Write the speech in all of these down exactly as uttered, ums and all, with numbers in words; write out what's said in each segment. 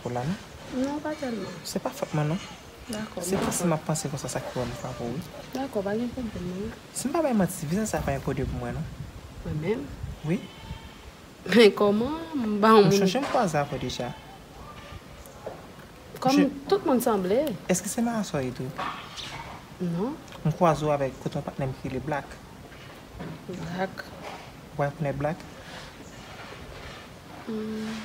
Pou la non. Non, pa tèlman. Se pa fòt mwen non. Dakò. Se paske m ap panse konsa sa ki fè m frape w wi. Dakò, pa gen pwoblèm non. Si m pa bay manti, vizaj sa pa yon pwodui pou mwen non. Mwen menm? Wi. Men kòman m pa yon moun. M sonje m kwaze avè w deja. Kòm tout moun sanble. Èske se marasa w ye tou? Non. M kwaze w avèk kote yon patnè m ki rele Black. Black. Ou pa rekonèt Black? Hmm,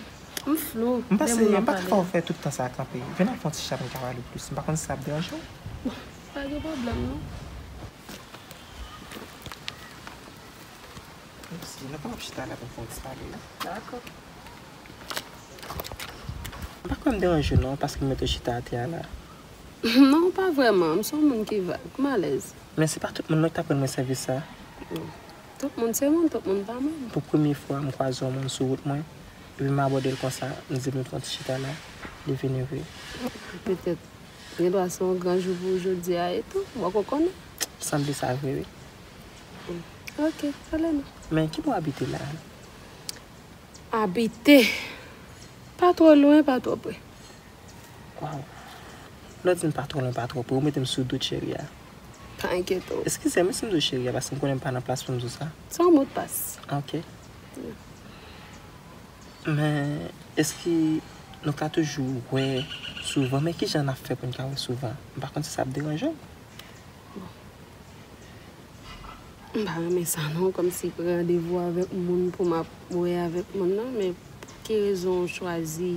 m flou. M panse, m pa ka fè w fè tout tan sa a kanpe. Vin al fè yon ti chat, m ka pale w plis. M pa konn si sa ap deranje w. Bon, pa gen pwoblèm non. Mèsi. Nou kapab chita la pou n fè yon ti pale wi. Dakò. M pa kwè m deranje w non, paske m mete w chita atè a la. Non, pa vrèman. M se yon moun ki vag. M alèz. Men se pa tout moun non ki t ap rann mwen sèvis sa. Tout moun se moun, tout moun pa moun. Pou premye fwa, m kwaze yon moun sou wout mwen, epi m abòde l konsa, m di l vin fè yon ti chita la, li vini vre. Petèt, gendwa se yon gran jou pou ou jodi a e tou, ou poko konnen. Sanble sa vre wi. Ok, talè non. Men ki bò w abite la? Abite? Pa twò lwen, pa twò pre. Waw. Lè w di m pa twò lwen, pa twò pre, ou mete m sou dout, cheri a. Pa enkyete w. Eskize m wi si m di w cheri a, paske m konnen m pa nan plas pou m di w sa. Se yon modpas. Ok. Men, èske nou ka toujou wè souvan? Men kijan n ap fè pou n ka wè souvan? M pa konn si sa ap deranje w. M pa renmen sa non, kòmsi pran randevou avèk moun pou m ap wè avèk moun nan, men pou ki rezon w chwazi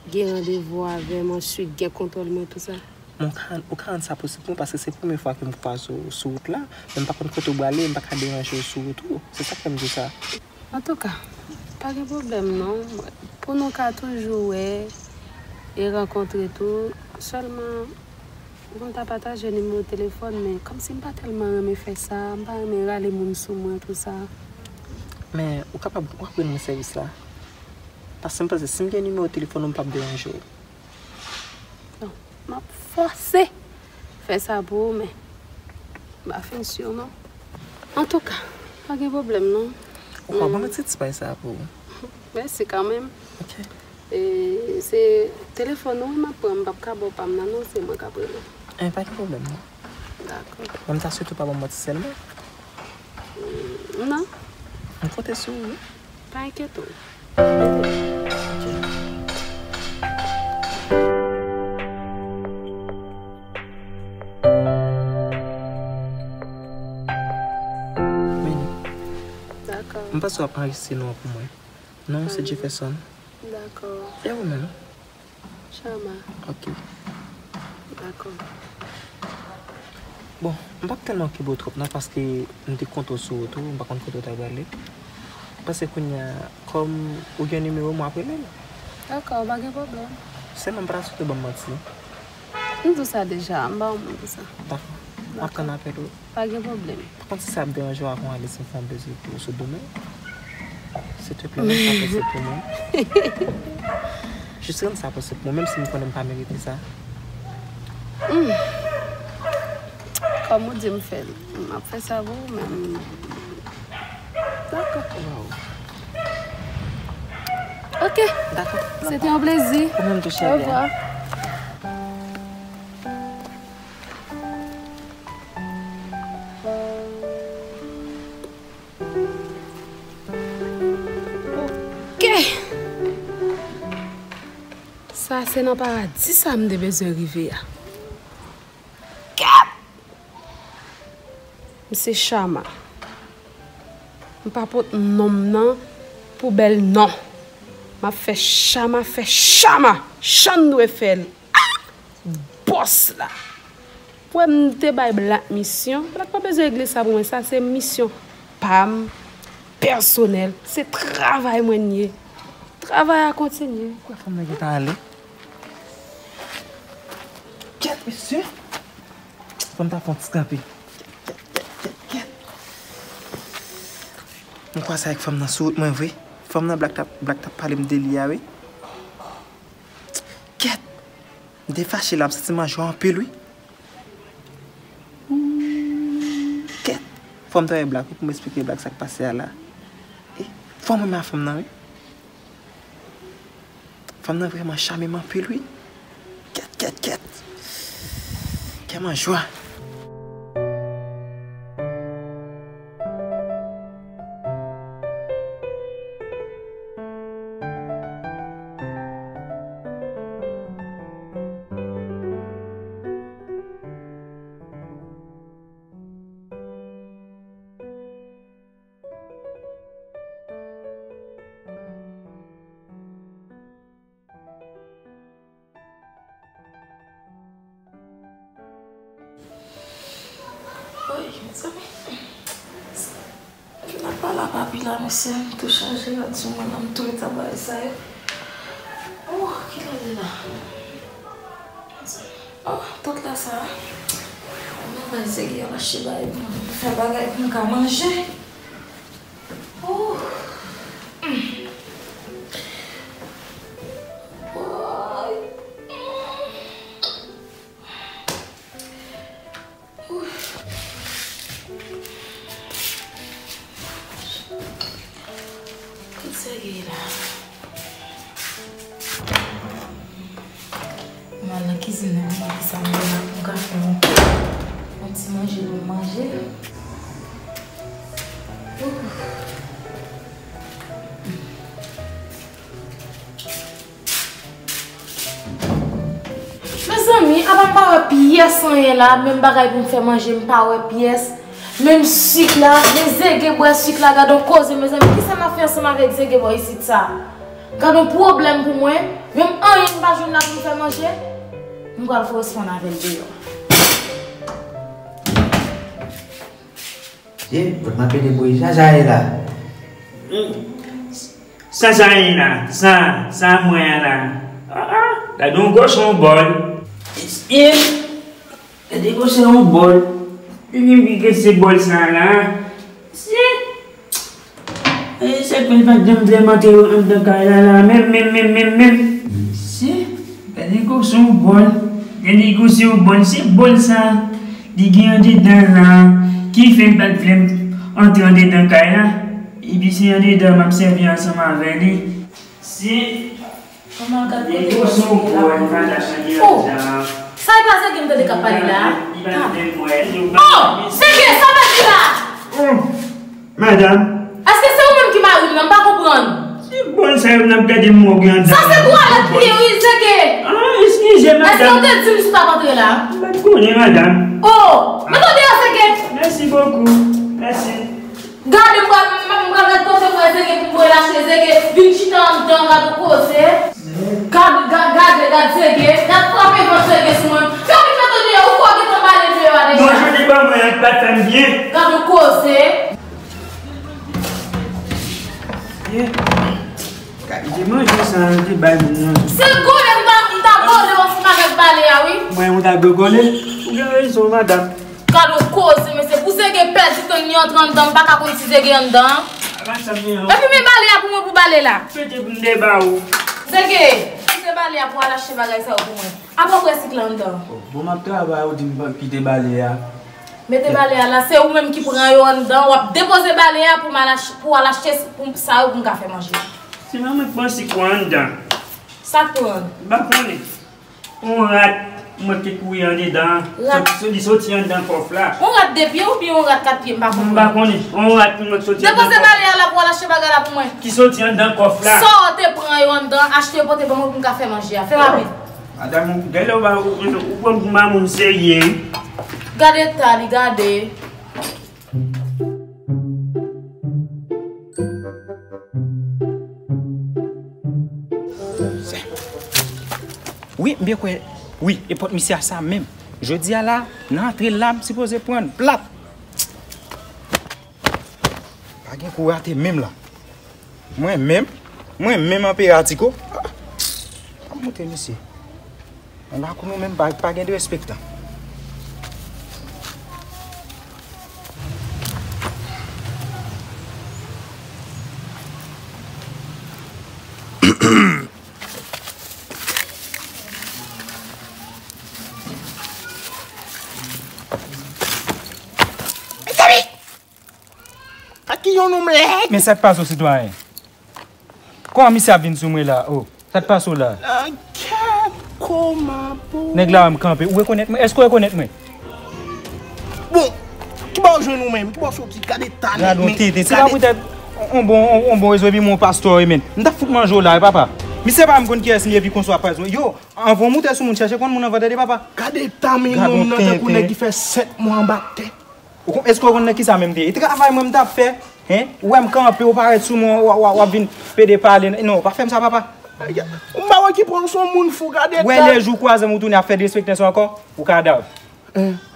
gen randevou avè m, answit gen kontwòl mwen, tou sa? Men w ka, ou ka rann sa posib pou mwen, paske se premye fwa ke m kwaze w sou wout la, men m pa konn kote w prale, m pa ka deranje w sou wout ou. Se sa k fè m di w sa. Antouka, pa gen pwoblèm non. Pou nou ka toujou wè e rankontre tou, sèlman bon, ta pataje nimewo telefòn, men kòmsi m pa tèlman renmen fè sa, m pa renmen rale moun sou mwen, tou sa. Men, ou kapab, w ap rann mwen sèvis la. Paske m panse, si m gen nimewo telefòn ou, m p ap deranje w. Non, m ap fòse fè sa pou ou, men m pa fin si non. Antouka, pa gen pwoblèm non. Ou ka ban mwen ti ti pay sa pou ou. Mèsi kanmenm. Ok. E, se telefòn ou wi m ap pran, m p ap ka ba w pa m nan non, se mwen k ap rele. Eh, pa gen pwoblèm non. Dakò. Men m ta swete w pa ban m manti sèlman. Mm, non. M konte sou ou wi. Pa enkyete w. Ok. Meni. Dakò. M panse w ap anrejistre non an pou mwen. Non, se Jefferson. Dakò. E ou menm? Chama. Ok. Dakò. Bon, m p ap tèlman okipe w twòp non, paske m te konte w sou wout ou, m pa konn kote w ta prale. M panse kounye a, kòm ou gen nimewo m, w ap rele l. Dakò, pa gen pwoblèm. Sèlman m pa ta swete w ban m manti. M di w sa deja, m pa yon moun konsa. Dakò. M ap tann apèl ou. Pa gen pwoblèm. Pa konn si sa ap deranje w avan w ale si m fè yon bèze pou ou sou do mwen. Silteplè, rann sa posib pou mwen. Jis rann sa posib pou mwen, menm si m konnen m pa merite sa. Hmm. Kòm ou di m fè l, m ap fè sa pou ou, men m Dakò. Waw. Ok. Dakò. Se te yon plezi. Ou menm tou, cheri. Orevwa. Ok. Sa se nan paradi sa m te bezwen rive a. Kèt! M se Chama. M pa pot non m nan pou bèl non. M ap fè Chama fè Chama. Jan n dwe fè l. Ah! Bòs la. Ou wè m te bay Black misyon. Black pa bezwen regle sa pou mwen. Sa se misyon pa m, pèsonèl. Se travay mwen n ye. Travay a kontinye. Ou kwè fanm nan gentan ale? Kèt, mesye! Fò m ta fè yon ti kanpe. Kèt, kèt, kèt, kèt. M kwaze avèk fanm nan sou wout mwen vre. Fanm nan Black t ap, Black t ap pale m de li a, wi. Kèt! M te fache la, m santi m an jwa anpil, wi. Ooh, kèt! Fò m ta wè Black, wi, pou m esplike Black sa k pase a la. E, fò m renmen a fanm nan, wi. Fanm nan vrèman chame m anpil, wi. Kèt, kèt, kèt. Kè m an jwa. Oy, mezanmi. Kilè pa la papi la, mesye, m tou chanje, gad sou mwen nan, m tou etan bagay sa yo. Oh, kilè li la? Oh, tout lè sa. Mwen bay Zege al achte bagay pou mwen, pou fè bagay pou m ka manje. Oh. Mm. Woy. Mm. Kote Zege ye la? M al nan kizin nan, m wè kisa m gen la pou m ka fè yon, yon ti manje pou m manje. Ooh. Mezanmi, apa m pa wè pyès anyen la, menm bagay pou m fè manje, m pa wè pyès. Menm sik la, men Zege bwè sik la, gad on koze, mezanmi, kisa m ap fè ansanm avèk Zege bò isit sa? Gad on pwoblèm pou mwen, menm anyen m pa jwenn la pou m fè manje. M pral fè responn avè l deyò. Ye, pot m ap ede bouyi, sa sa ye la? Sa sa ye la? Sa, sa mwen an la? Ah, ah, gade yon gwoson bòl. Ye, gade gwoson yon bòl. Li gen pi ke se bòl sa la. Ye. E, se pen pa t janm vle antre yo anndan kay la, la, menm, menm, menm, menm, menm. Se, gade gwoson bòl, gade gwoson bòl, se bòl sa, li gen andedan la, ki fè l pa t vle antre andedan kay la. Epi se andedan m ap sèvi ansanm avè li. Se Kòman gad kote w sou la pou mwen. Oh! Sa e pa Zege m tande k ap pale la a? Oh! Zege, sa w ap di la? Oh! Madanm. Èske se ou menm ki mari m nan? M pa konprann. Se bòl sa yo n ap gade m wè w gen anndan. Sa se twalèt li ye wi, Zege. Ah, eskize, madanm. Èske w te di m si w t ap antre la? M pa t konnen, madanm. Oh! Mete w deyò, Zege. Merci beaucoup. Merci. Gade m pral, m pral gad kote m wè Zege pou m voye l achte Zege vin chita anndan, gad yon koze. Gad, gad, gade, gad Zege, gad frape vant Zege sou mwen. Fè m vin mete w deyò, ou kwè w gentan bale deyò a deja. Manje li ban mwen an ki pa t fè m byen. Gad yon koze. Ye. Kalite manje sa yo te bay moun nan. Se gole m ta, m ta gole w ansanm avèk bale a, wi. Mwen, ou ta gole? Ou gen rezon, madanm. Gad yon koze, mesye. Pou Zege pèdi tan li antre anndan, m pa ka konn si Zege anndan an. Epi men bale a pou mwen, pou bale la. Pete pou m deba ou. Zege, pouse bale a pou al achte bagay sa yo pou mwen. Apa w bwè sik la anndan? Bon, m ap travay, ou di m pa kite bale a. Mete bale a la, se ou menm ki pran yo anndan, w ap depoze bale a pou m al ach-, pou al achte s-, pou sa yo pou m ka fè manje. Se mwen, mwen k pran sik ou anndan. Sa k pran? M pa konnen. On rat, mwen te kouri andedan. Rat? Sot-, sot-, li soti anndan kòf la. On rat de pye oubyen on rat kat pye, m pa konprann. M pa konnen. On rat mwen soti anndan kòf. Depoze bale a la pou al achte bagay la pou mwen. Ki soti anndan kòf la. Sa w te pran yo anndan, achte yo pote ban mwen pou m ka fè manje a. Fè rapid. Madanm, ou, gen lè ou pa, ou, ou, ou pran m pou m pa moun serye, wi. Gade eta li, gade. Wi, m byen kwè. Wi, e pòt misye a sa menm. Jodi a la, nan antre la, m sipoze pran l plat. Pa gen kou rate menm la. Mwen menm, mwen menm anperè Atiko. Ah, ap monte misye. Nan lakou nou menm pa, pa gen derespektan. Mezanmi! Ak ki yon nonm lèd! Men sa k pase w, sitwayen? Kòman misye ap vin sou mwen la? Oh, Sa k pase w la? Kèt koma pou. Nèg la wè m kanpe. Ou rekonèt mwen? Èske w rekonèt mwen? Bon, ki bò w jwenn ou menm? Ki bò w soti? Gade ta nèg, men. Gade yon tenten. Se pa poutèt on bon, on, on bon rezo epi mwen yon pastè, men. M t ap fout manje w la, wi, papa. Misye pa menm konn kiyès m ye epi konsa w ap pale sou mwen. Yo, anvan w moute sou moun, chèche konn moun anvan, tande, papa. Gade ta men nonm nan, tankou nèg ki fè sèt mwa anba tè. Ou kon-, èske w konn nan kisa menm te ye? E travay mwen m t ap fè, hein? Ou wè m kanpe, ou parèt sou mwen, w, w, w ap vin pede pale. Non, pa fè m sa, papa. M pa wè ki pran w se yon moun fou, gade ta. Wè lè jou kwaze m ou tounen ap fè derespektan sa ankò, ou kadav.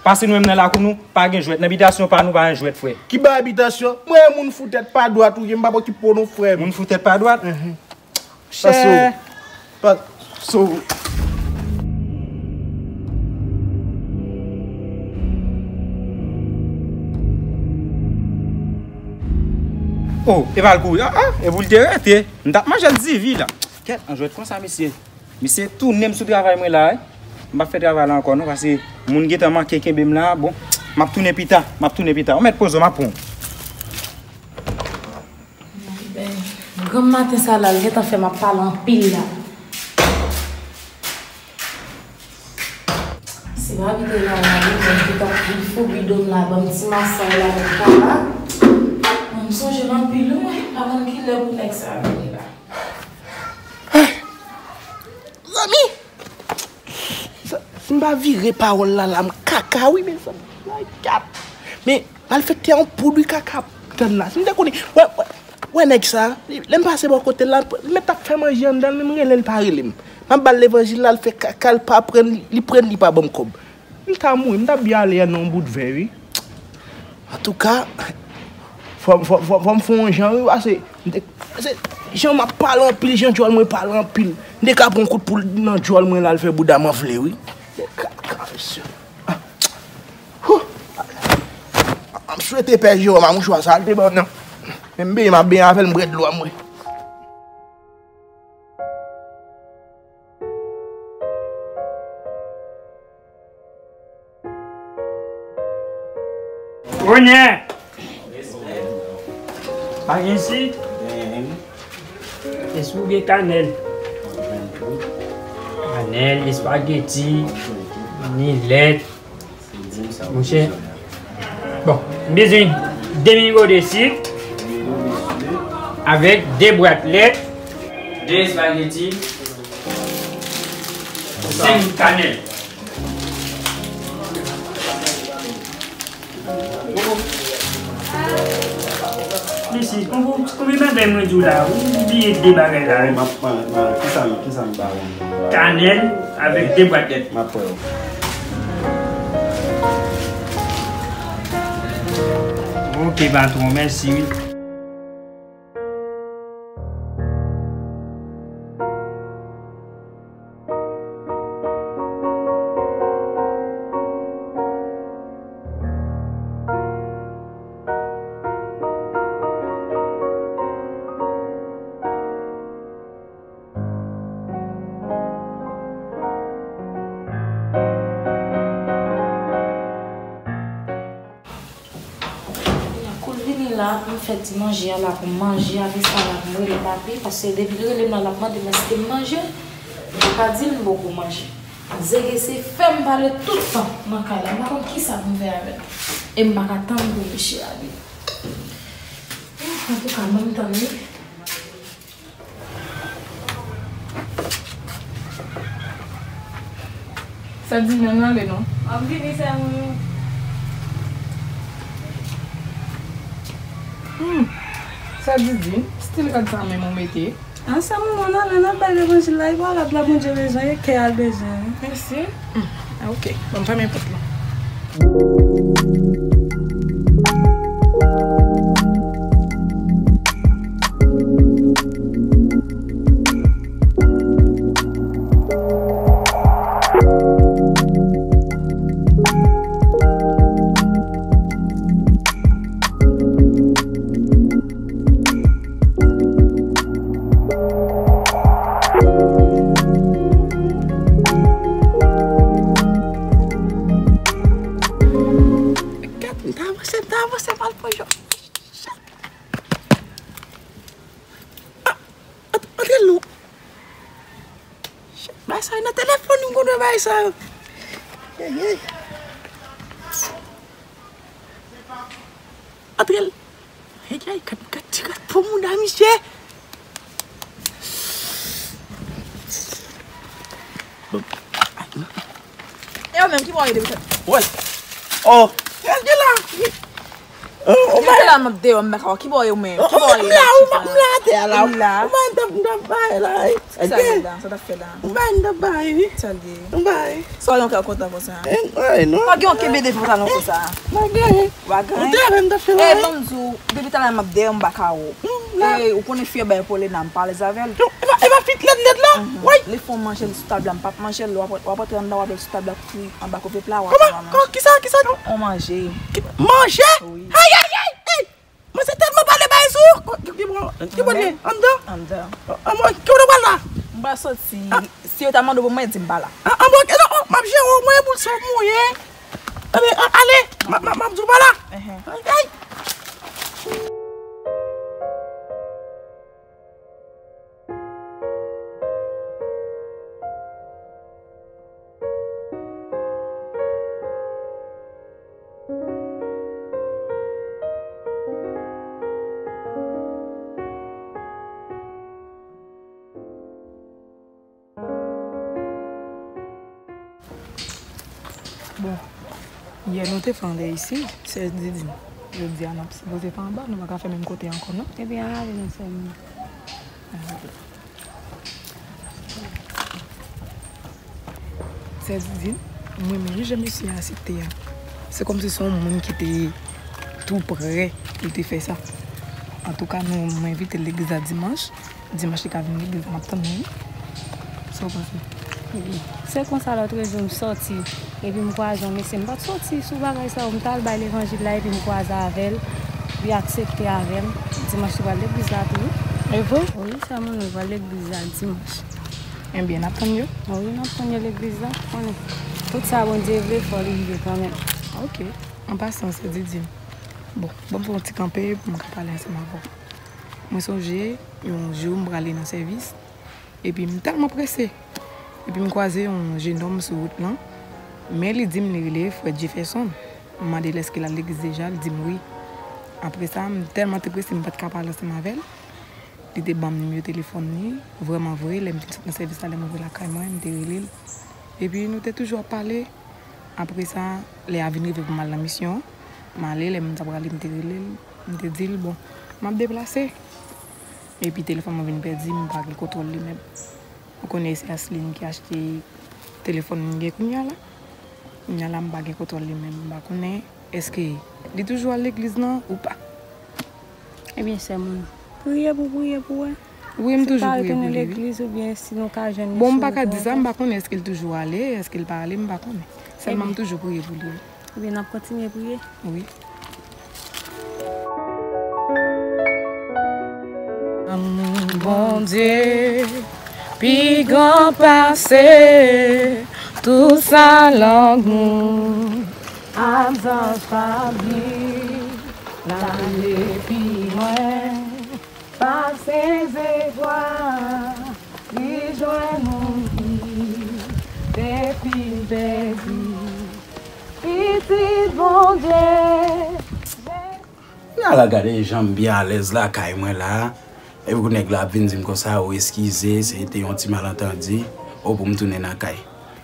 Pase nou menm nan lakou nou, pa gen jwèt. Nan bitasyon pa nou, pa gen jwèt, frè. Ki ba bitasyon? Mwen, moun fou tèt pa dwat ou ye, m p ap okipe w non, frè m. Moun fou tèt pa dwat? Chè. Pase w. Pase w. Oh, e pa l kouri. Ah, ah, e pou l te rete. M t ap manje l zivi la. Kèt, an jwèt konsa, mesye. Misye tounen m sou travay mwen la, wi. M p ap fè travay la ankò, non, paske moun gentan manke kenbe m la. Bon, m ap tounen pita, m ap tounen pita. Ou mèt poze w, m ap pran w. Granm maten sa la, l gentan fè m ap pale anpil la. Si pa vite la, la, li menm ki t ap vin foubi do m la, ban m ti masay la, mwen pa la. Mwen, m sonje l anpil, wi, mwen pa konn kilè pou nèg sa vini la. Zanmi! Sa, si m pa vire pawòl la, la, m kaka, wi, mezanmi. My God! Men, malfektè an poud, wi, kaka tann la. Si m te konnen, wè, wè, wè nèg sa, li, lè m pase bò kote l la, li mèt ap fè manje anndan l, men m rele l, li pa rele m. M ap ba l levanjil la, l fè kaka, l pa pran, li pran, li pa ban m kòb. M ta mouri, m ta byen ale nan yon bout vè, wi. Antouka, fò, fò, fò, fò m fè yon jan, wi, pase, m te, pase, jan m ap pale anpil, jan djòl mwen pale anpil. M te ka pran kout poul nan djòl mwen la, l fè bouda m anfle, wi. Kaka, mesye. Ah. Hou. M swete Pè Jewòm a mouchwa sa, l te ban m nan. Men m benyen, m ap benyen avè l, m bwè dlo a, m wè. Onè! Pa gen sik? Èske w gen kanèl? Kanèl, espageti, ni lèt. Monchè. Bon, m bezwen demi nivo de sik avèk de bwat lèt, de espageti, senk kanèl. Mesi, konbyen bagay mwen di w la? Ou bliye de bagay la, wi. M ap pran, pran, kisa m, kisa m ba ou? Kanèl avèk de bwat lèt. M ap wè w. Ok, patwon, mèsi, wi. Kou l vini la, pou m fè ti manje a la, pou m manje, apre sa la, pou m rele papi, paske depi l rele m la, l ap mande m èske m manje. M pa di l m poko manje. Zege se fè m pale tout tan nan kay la. M pa konn kisa pou m fè avè l. E m pa ka tann pou mesye a vini. Antouka, ban m tann wi. Sa di menm nan ale non. M ap vini sè mwen. Hmm. Sa di di, stil rad sa menm ou mete. Ansanm ou nan nan nan bèl levanjil la, e pa rad la Bondye bezwen, e kè a l bezwen wi. Mèsi. Hmm. Ah, ok. Bon, m fèmen pòt la. Gad, m ta avanse, m ta avanse, m al pran jòb. Ah, antre non. Bay sa yo. Ay, ay. Antre l. Ay, ay, kat, kat, ti kat pou mouda, misye. Bon. E ou menm, ki bò w ye depi tèt? Wè. Oh. Rete la. Oh, oh, depi tèt la, m ap deyò, m baka w. Ki bò w ye ou menm? Ki bò w ye la, ou pa m la atè a la. Ou la. Ou pa m t ap, m t ap bay la. Sa l ye la? Sa t ap fè la? M bay, m t ap bay, wi. Sa l ye? M bay. Sa w gen yon kè kontan konsa? Eh, ay, non. Pa gen yon kenbe devan pantalon konsa. M pa gen. W a gen? Ou te avè m t ap fè la. Eh, ban m di w, depi talè m ap dèyè w, m pa ka wè w. Eh, ou konnen fyè bay Paulina, m pa alèz avè l. Non, e pa, e pa fi lèd lèd la? Wi. Li fè yon manje l sou tab la, m p ap manje l, w ap, w ap antre anndan, w ap wè l sou tab la, kwi anba kouvèt la, w ap wè manje. Kòman? Kisa, kisa? On manje. Manje? Wi. Ay, ay, ay, ay! Mwen se tèlman pale bay sou. Ki, ki bon, ki bon li? Anndan? Anndan. An mwen, ki kote w pral la? M pral soti. Si yo ta mande w pou mwen, di m pa la. An mwen, non, m ap jere w, mwen, pou l sot mouye. Ebyen, ale, m ap, m ap, m ap di w pa la. Ay. Bon, yè nou te fè anlè isit, sè Didine. Jodi a n ap sipoze fè anba, nou pa ka fè menm kote ankò non. Ebyen, ale non sè m. Sè Didine, mwen menm jan mesye a site a. Se kòmsi se yon moun ki te tou prè pou te fè sa. Antouka, nou, mwen envite l legliz la dimanch. Dimanch li ka vin legliz la, m ap tann li wi. Sa w panse? Ebyen, se konsa lòtrejou m sòti, epi m kwaze yon mesye, m pa t sòti sou bagay sa yo, m t al bay levanjil la, epi m kwaze avè l, li aksepte avè m. Dimanch li pral legliz la tou wi. E vre? Wi, sè Mounou pral legliz la dimanch. Ebyen, n ap tann yo? Wi, n ap tann yo legliz la, konnen. Tout sa Bondye vle, fò li rive kanmenm. Ok. An pasan, sè Didine. Bon, ban m fè yon ti kanpe pou m ka pale ansanm avè w. Mwen sonje, yon jou m prale nan sèvis, epi m tèlman prese, epi m kwaze yon jennonm sou wout lan, men li di m li rele Frè Jefferson. M mande l èske l al legliz deja, li di m wi. Apre sa, m tèlman te prese, m pa t ka pale ansanm avè l. Li te ban m nimewo telefòn li, vrèman vre, lè m te sot nan sèvis la, lè m rive lakay mwen, m te rele l. Epi nou te toujou ap pale. Apre sa, lè a vin rive pou m al nan misyon an, m ale, lè m t ap prale, m te rele l, m te di l, bon, m ap deplase. Epi telefòn mwen vin pèdi, m pa gen kontwòl li menm. Ou konnen se Asline ki achte telefòn m gen kounye a la. Kounye a la, m pa gen kontwòl li menm, m pa konnen èske li toujou al legliz lan ou pa. Ebyen, sè Mounou, priye pou, priye pou wè. Wi, m toujou priye pou li wi. Si l pa retounen legliz oubyen si nou ka jwenn li sou wout la ankò. Bon, m pa ka di sa, m pa konnen èske l toujou ale, èske l pa ale, m pa konnen. Sèlman m toujou priye pou li wi. Ebyen, n ap kontinye priye. Wi. Lanmou Bondye pi gran pase tout sa lang moun. Absans pa byen, l ale pi lwen pase zepwa, li jwenn moun ki te fin pèdi. Pitit Bondye. N al gade jan m byen alèz lakay mwen la. Epi pou nèg la ap vin di m konsa, o eskize, se te yon ti malantandi, o pou m tounen nan kay.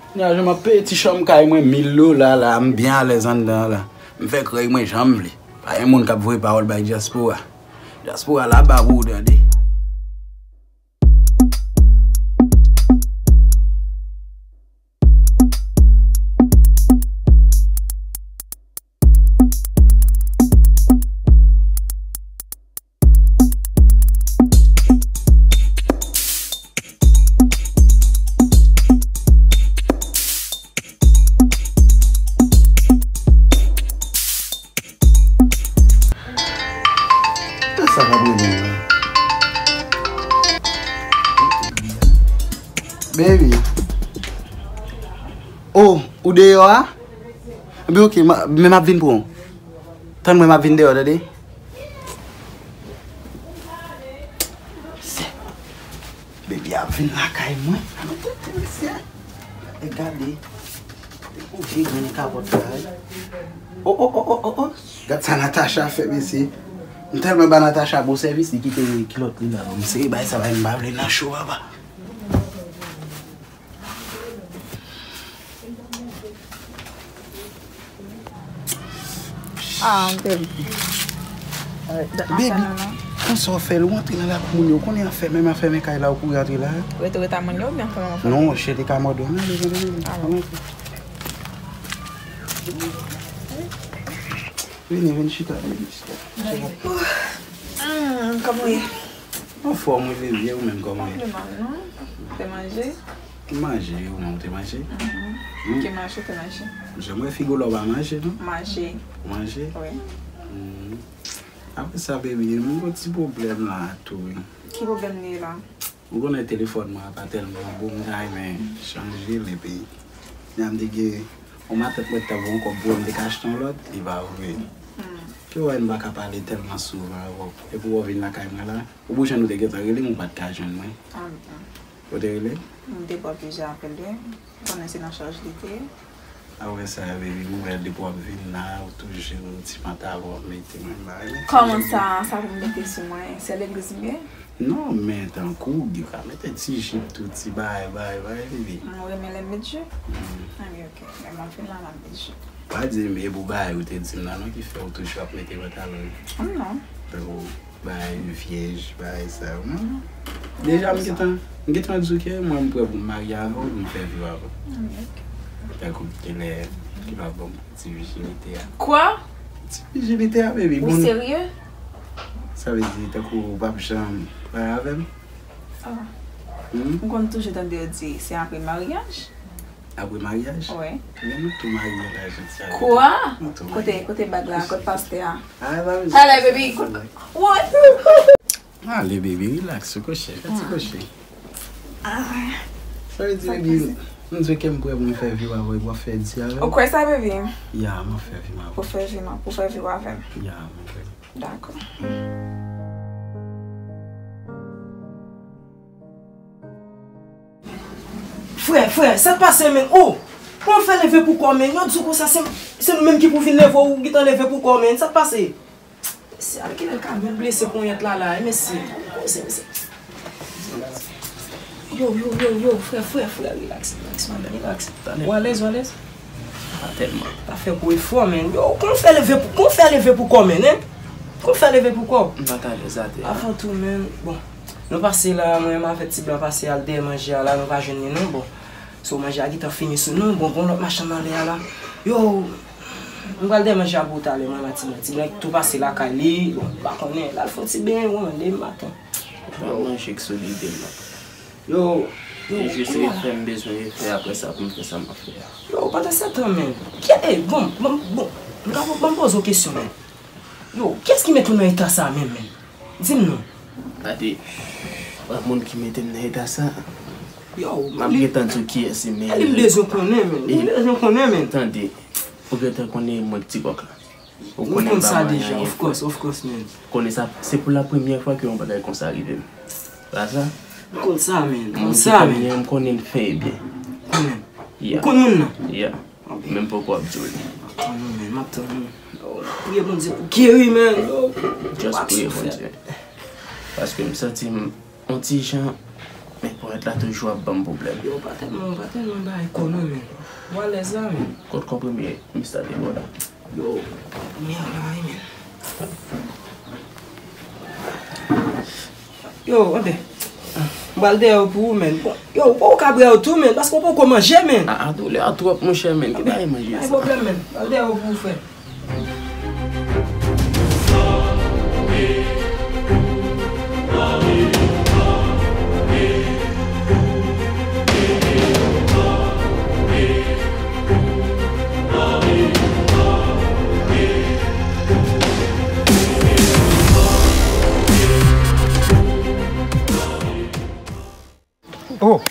Kounye a jan m ap peye ti chanm kay mwen mil dola la, m byen alèz anndan an la. M fè krèy mwen jan m vle. Pa gen moun k ap voye pawòl bay dyaspora. Dyaspora la ba pou ou tande. Sa k ap rele m la? Baby. Oh, ou deyò a? Ebyen, ok, m a, men m ap vin pran w. Tann mwen, m ap vin deyò, tande? Baby ap vin lakay mwen. Ann tete mesye. Nèg Gade. Ou vye grenn kapòt la, wi. Oh, oh, oh, oh, oh, oh. Gad sa Natacha fè, mesye. M tèlman ba Natacha bon sèvis, li kite kilòt li la. M sere bay sa bay m pa vle nan cho, papa. Ah, baby. Baby, konsa w fè l, ou antre nan lakou moun yo, konnen an fèmen, an fèmen kay la, ou kouri antre la. Rete, rete a moun yo, oubyen an fèmen, an fèmen? Non, cheri, te ka mòde w, men, baby. Ah, bon. Vini, vini, chita, vini, chita. Hmm, kòman w ye? Anfòm, wi, baby, e ou menm, kòman w ye? Pa pi mal, non. Ou te manje? M manje, ou menm, ou te manje? Mhm. Hmm. Ki manje, ou te manje? Jan m wè figi w la, ou pa manje, non? Manje. Ou manje? Wi. Hmm. Apre sa, baby, m gon ti pwoblèm la tou, wi. Ki pwoblèm li ye la? Ou konnen telefòn mwen an pa tèlman bon, m ta renmen chanje l, epi jan m te gen yon matant mwen t ap voye yon kòb pou mwen, m te ka achte yon lòt, li pa voye. Hmm. Ke w wè n pa ka pale tèlman souvan avè w. Epi w vin lakay mwen la, ou bouche nou te gentan rele m, ou pa t ka jwenn mwen. Ah, bon. Ou te rele? M te pran plizyè apèl li. Ou konnen se nan chaj li te ye. Apre sa, baby, m wè depi w ap vin la, ou toujou ti pantalon w ap mete, mwen m pa renmen ti... Kòman sa, sa pou m mete sou mwen? Se legliz m ye? Non, men tankou, ou ka mete ti jip tou, ti bagay, bagay, bagay, baby. M renmen lè m met jip? Hmm. Ah, wi, ok. Lè m ap vin la, m ap met jip. Pa di m e pou bagay ou te di m nan, non, ki fè ou toujou ap mete pantalon. Non. Tankou bagay vyèj, bagay sa yo, non. Deja, m gentan, m gentan di w ke mwen, m prè pou m marye avè w, pou m fè vi avè w. Ah, ok. Tankou genlè, ki va ban m ti vijinite a. Kwa? Ti vijinite a, baby. Ou serye? Sa vle di, tankou ou p ap janm pale avè m? Ah. Hmm? M konn toujou tande yo di, se apre maryaj. Apre maryaj? Wi. Men nou tou marye la, jodi a. Kwa? Nou tou marye. Kote, kote bag la? Kote pastè a? Ah, pa bezwen. Ale, baby. Kote, what? Ale, baby, relax, ou kouche, fè ti kouche. Ah. Sa vle di, baby, m di ke m prè pou m fè vi avè w, w ap fè di avè m. Ou kwè sa, baby? Ya, m ap fè vi avè w. Pou fè vi, pou fè vi avè m. Ya, m kwè. Dakò. Frè, frè, sa k pase, menn? Oh! Kòman w fè leve pou kò w, menn? Yo di w konsa, se, se nou menm ki pou vin leve w, ou gentan leve pou kò w, menn. Sa k pase? Mesye, a kilè l ka vin blese ponyèt la, la, e mesye. Koze, mesye. Yo, yo, yo, yo, frè, frè, frè, relax, relax, man, relax. Ou alèz, ou alèz? Pa tèlman. Pa fè gwo efò, menn. Yo, kòman w fè leve pou, kòman w fè leve pou kò w, menn, hein? Kòman w fè leve pou kò w? M pa t alèz atè a. Avan tou, menn, bon. Nou pase la, mwen menm avèk ti blan pase al dèyè manje a la, nou pa jwenn li non, bon. So, manje a gentan fini sou nou, bon, gon lòt machann anlè a la. Yo, m pral dèyè manje a pou ou talè, mwen, matinè. Ti blan tou pase lakay li, bon, m pa konnen, l al fè yon ti benyen, bon, de maten. Mwen manje k solide, non. Yo, yo, e jis refè m bezwen refè, apre sa pou m fè sa m ap fè a. Yo, pandan se tan, menn. Ki, ey, bon, bon, bon, m ka, ban m poze w kesyon, menn. Yo, kiyès ki mete w nan eta sa a menm, menn? Di m non. Gade, pa moun ki mete m nan eta sa. Yo, m ap gentan di w kiyès li, men... Li bezwen konnen, menn. Li bezwen konnen, menn. Tande, ou gentan konnen mwen k ti kòk la. Ou konnen m pa manyen anyen. Of course, of course, menn. Konnen sa, se pou la premyè fwa ke yon bagay konsa rive m. Pa sa? M konn sa, menn. M konn sa, menn. M konnen l fen e byen. Konnen. Ou konn moun nan? Yeah. Men m poko ap di w li. M ap tann ou, menn, m ap tann ou. Priye Bondye pou geri, menn. Just priye Bondye. Paske m santi m yon ti jan, men ponyèt la toujou ap ban m pwoblèm. Yo, pa tèlman, pa tèlman bay kò non, menn. Ou alèz la, menn. Kot konprime Mista te ba w la? Yo, konprime a la, wi, menn. Yo, anben. M pral dèyè w pou ou, menn. Bon, yo, ou poko ka brè yo tou, menn, paske w poko manje, menn. A, a, doulè a twòp, monchè, menn. Ki bagay manje sa? Pa gen pwoblèm, menn. M pral dèyè w pou ou, frè. Oh!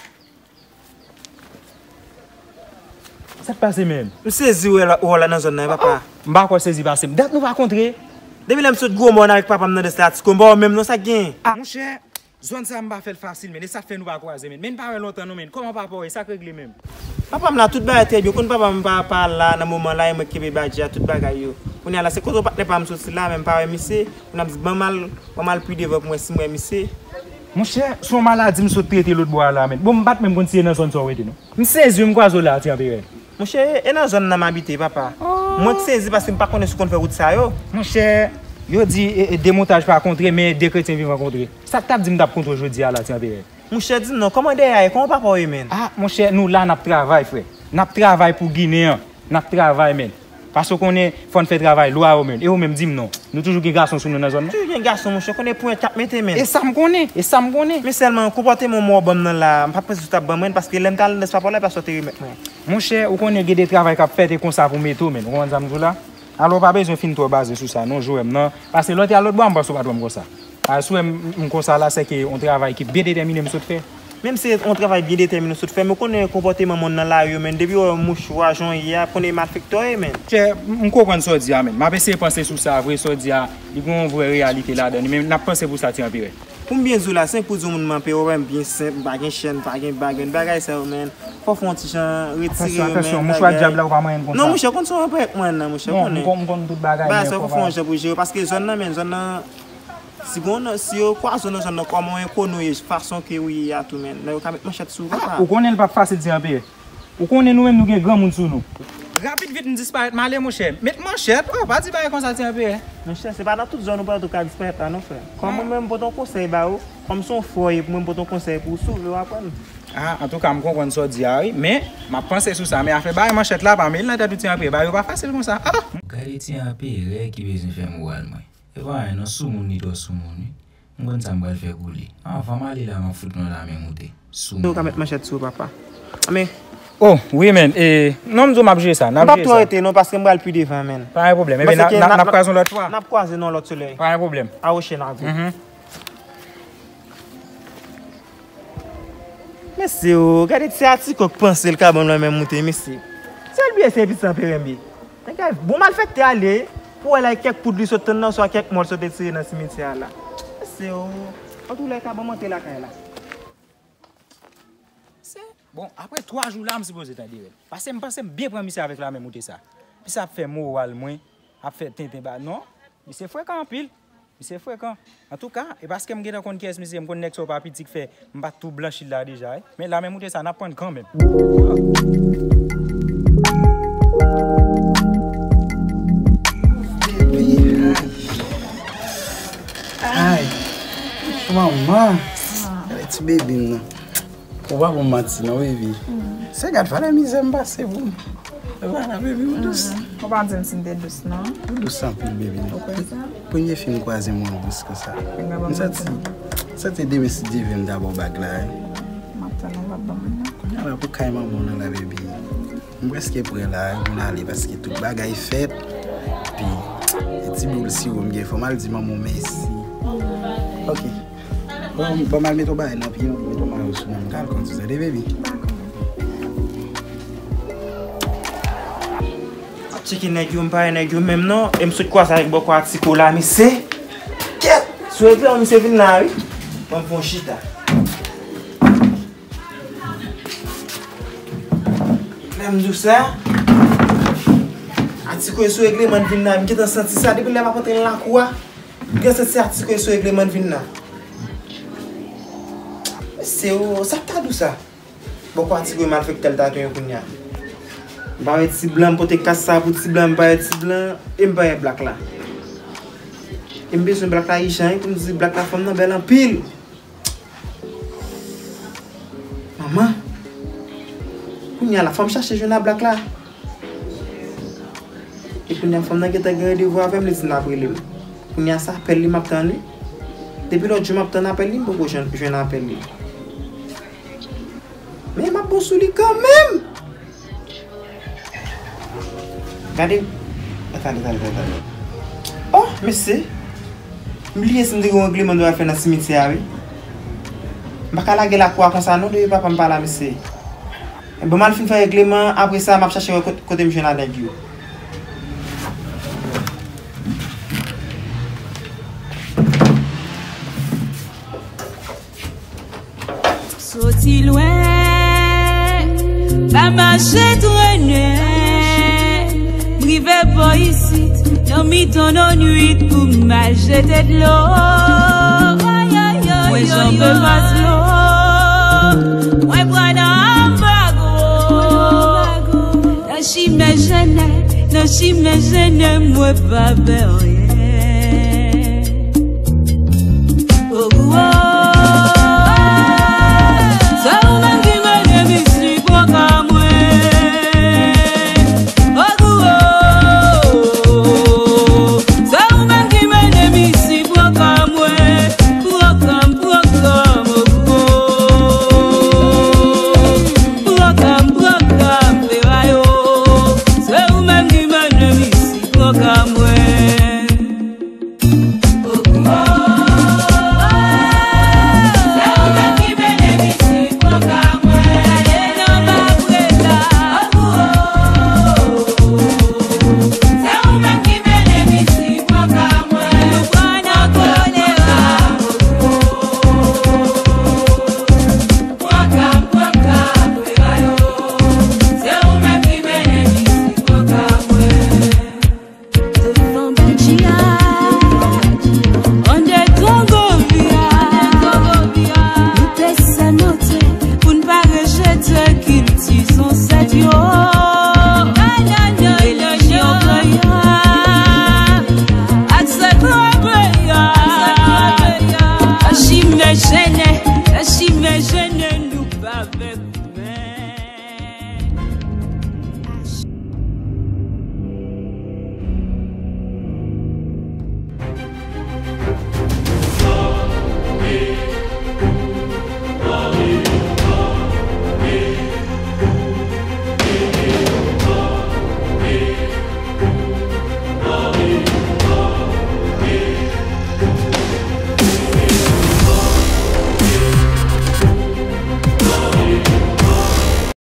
Sa k pase, menn? M sezi wè w la nan zòn nan, papa. M pa kwè w sezi pase m. Dat nou pa kontre. Depi lè m sot Gwo Mòn avèk papa m nan Dèstatisko, m pa wè w menm non, sa k genyen? Ah, monchè, zòn sa a m pa fè l fasil, menn. E sa k fè nou pa kwaze, menn. Men n pa wè lontan non, menn. Kòman papa w ye? Sa k regle menm? Papa m la, tout bagay trè byen. Ou konn papa m pa, pa la nan moman la, e mwen ki kenbe badji a, tout bagay yo. Kounye a la, se kote patnè pa m soti la, men m pa wè misye. Kounye a m di, ban m al, ban m al pi devan pou m wè si m wè misye. Monchè, se yon maladi m sot trete lòt bò a la, men. Bon, m pa t menm konn si e nan zòn sa w rete, non. M sezi, m kwaze w la, ti anperè. Monchè, e nan zòn nan m abite, papa. Mwen k sezi paske m pa konnen si w konn fè wout sa yo. Monchè, yo di, e, e, de montaj pa kontre, men de kretyen vivan kontre. Sa k t ap di m t ap kontre w jodi a la, ti anperè. Monchè, di m non, kòman dèyè a ye? Kòman papa w ye, menn? Ah, monchè, nou la, n ap travay, frè. N ap travay pou Ginen an. N ap travay, menn. Paske w konnen, fò n fè travay lwa yo, menn. E ou menm, di m non. Nou toujou gen gason sou nou nan zòn nan? Toujou gen gason, monchè. Konnen ponyèt k ap mete, menn. E sa m konnen, e sa m konnen. Men sèlman, konpòteman w ban m nan la, m pa t panse si w t ap ban mwen, paske lè m t al nan lès papa w la, e pa sa w te remèt mwen. Monchè, ou konnen gen de travay k ap fèt, e konsa pou mete w, menn. Ou konprann sa m di w la? Alò, w pa bezwen fin twò baze sou sa, non, Joèm nan. Paske lè w te al lòt bò a, m panse w pa t wè m konsa. A, si w wè m, m konsa la, sèke yon travay ki byen detèmine m sot fè. Menm se yon travay byen detèmine w sot fè, men w konnen konpòteman moun nan lari yo, menn. Depi yo wè w mouchwa, jan w ye a, konnen malfektè w ye, menn. Chè, m, m konprann sa w di a, menn. M ap eseye panse sou sa, vre, sa w di a, li gen yon vrè reyalite ladan li, men n ap panse pou sa, ti anperè. Pou m byen di w la, se pou di w moun m anperè, w wè m byen senp, m pa gen chèn, m pa gen bag, menn, bagay sa yo, menn. Fò w fè yon ti jan retire yo, menn, bagay. Atansyon, atansyon, mouchwa dyab la, ou pa manyen l konsa. Non, monchè, konn sa w anperè ak mwen nan, monchè, konnen. Bon, m konn, m konn tout bagay, men fò w fè yon jan pou jere, paske zòn nan, menn, zòn nan, si gon, si yo kwaze w nan zòn nan, kòman w enkonn ou ye, fason ke ou ye a tou, menn, nèg yo ka met manchèt sou ou, papa. Ou konnen l p ap fasil, ti anperè. Ou konnen nou menm nou gen granmoun sou nou. Rapid vit m disparèt m ale, monchè. Met manchèt, oh, pa di bagay konsa, ti anperè. Monchè, se pa nan tout zòn ou prale tou ka disparèt la, non, frè. Kòm mwen menm, m pote yon konsèy ba ou, kòm se yon frè w ye pou mwen, m pote yon konsèy pou ou, si w vle w aprann. Ah, antouka, m konprann sa w di a, wi. Men, m ap panse sou sa. Men afè bagay manchèt la, pa mete l nan tèt ou, ti anperè. Bagay yo pa fasil konsa. Ah! Gade ti anperè ki bezwen fè moral mwen. E pa anyen non, soumoun li twò soumoun, wi. M konn sa m pral fè pou li. Anvan m ale la, m ap fout nou lame moute. Soumoun. Ou ka met manchèt sou ou, papa. Anben. Oh, wi, men. E, non, m di w m ap jere sa. N ap jere sa. M p ap twò rete, non, paske m pral pi devan, men. Pa gen pwoblèm. Ebyen, n ap, n ap, n ap kwaze yon lòt fwa. N ap kwaze nan lòt solèy. Pa gen pwoblèm. A woche, n a vou. Mhm. Mesye o, gade ti atikò k panse l ka ban m lanmen moute, mesye. Sèl biyè se pitit anperè m ye. Nèg la bon malfektè ale, pou wè la e kèk poud li sot tann nan, oswa kèk mò l sot retire nan simityè a la. Mesye o, antoulèka ban m antre lakay la. Se, bon, apre twa jou la, m sipoze tande rèl. Paske m panse m byen pran misye avèk lanmen moute sa. Misye ap fè moral mwen, ap fè tenten ba, non, misye frekan anpil. Misye frekan. Antouka, e paske m gentan konn kiyès misye, m konn nèg sa yo pa piti k fè m pa t tou blanchi l la deja, wi. Men lanmen moute sa, n ap pran l kanmenm. Baby, ay. Ay. Manman. Gade ti baby m nan. Ou pa pou m manti non, baby. Se gad valè mizè m pase pou m. Vwala, baby, ou dous. Ou pa di m si m te dous, non. Ou dous anpil, baby. Ou kwè sa? Premye fi m kwaze m wè w dous konsa. M santi, m santi demen si Dye vle m ta ba w bag la, wi. M ap tann ou, w ap ban mwen, non. Kounye a la pou kay manman w nan la, baby. M prèske prè la, wi, pou n ale, paske tout bagay fèt. Epi, e ti boul siwo m gen, fò m al di manman w mèsi. Ok. Bon, bon, m al mete yon bagay nan pye m, mete yon mayo sou mwen, m ka al kondui, tande, baby. M ap tcheke nèg yo, m pa wè nèg yo menm non, e m sot kwaze avèk bòkò Atiko la, mesye. Kèt! Sou ekran, misye vin la, wi. Ban m fè yon chita. Lè m di w sa, Atiko e sou regleman l vin la, m gentan santi sa, depi lè m ap antre nan lakou a. Gen santi Atiko e sou regleman l vin la. Mesye o, sa k ta di w sa? Bòkò Atiko e malfektè l ta touye kounye a. M pa wè ti blan, m pote kas sa pou ti blan, m pa wè ti blan, e m pa wè blak la. E m bezwen blak la ijan, wi, pou m di blak la fanm nan bèl anpil. Manman, kounye a la, fò m chache jwenn a blak la. E kounye a, fanm nan gentan gen randevou avè m, li di l ap rele m. Kounye a, se apèl li m ap tann, wi. Depi lòt jou m ap tann apèl li, m poko jwenn, jwenn apèl li. Men m ap bon sou li kanmenm. Gade. Gade, gade, gade, gade. Oh, mesye. M bliye si m te gen yon regleman m dwe al fè nan simityè a, wi. M pa ka lage lakou a konsa non, depi papa m pa la, mesye. Bon, m al fin fè regleman, apre sa, m ap chache wè kot-, kote m jwenn a nèg yo. Soti lwen. Mache trennen, m rive bò isit, nan mitan nan nwit pou m al jete dlo. Mwen janbe Maslo, mwen pran nan anbago. Nan chimen jennen, nan chimen jennen, mwen pa pè anyen.